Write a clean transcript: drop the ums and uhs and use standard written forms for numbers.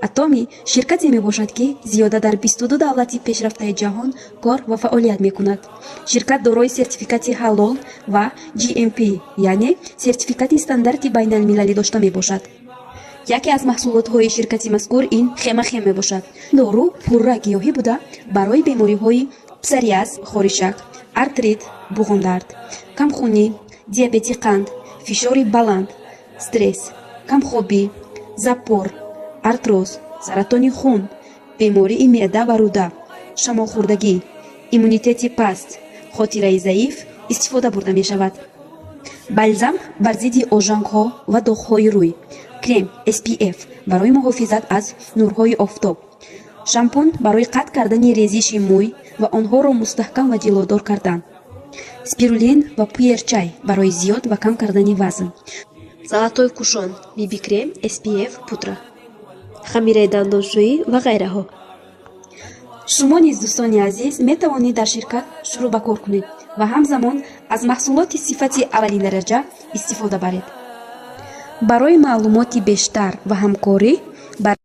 Атоми ширкате мебошад, ки зиёда дар 22 давлати пешрафтаи ҷаҳон кор ва фаъолият мекунад. Ширкат дорои сертификати ҳалол ва GMP, яъне сертификати стандарти байналмилалӣ дошта мебошад. Яке аз маҳсулотҳои ширкати мазкур ин Хемахем мебошад. Дору пурра гиёҳӣ буда, барои бемориҳои псориаз, хоришак, артрит, буғумдард, камхунӣ, диабети қанд, фишори баланд, стресс, камхобӣ, запор, артроз, саратони хун, бемории меъда ва рӯда, шамолхӯрдагӣ, иммунитети паст, хотираи заиф истифода бурда мешавад. Бальзам бар зидди ожангҳо ва доғҳои рӯй, крем SPF барои муҳофизат аз нурҳои офтоб, шампун барои қатъ кардани резиши мӯй ва онҳоро мустаҳкам ва ҷилодор кардан, спирулин ва пуэрчай барои зиёд ва кам кардани вазн, золотой кушон, BB крем, SPF пудра, хамираи дандоншӯӣ ва ғайраҳо. Шумо низ, дӯстони азиз, метавонед дар ширкат шурӯъ ба кор кунед ва ҳамзамон аз маҳсулоти сифати аввалиндараҷа истифода баред. Барои маълумоти бештар ва ҳамкорӣ ба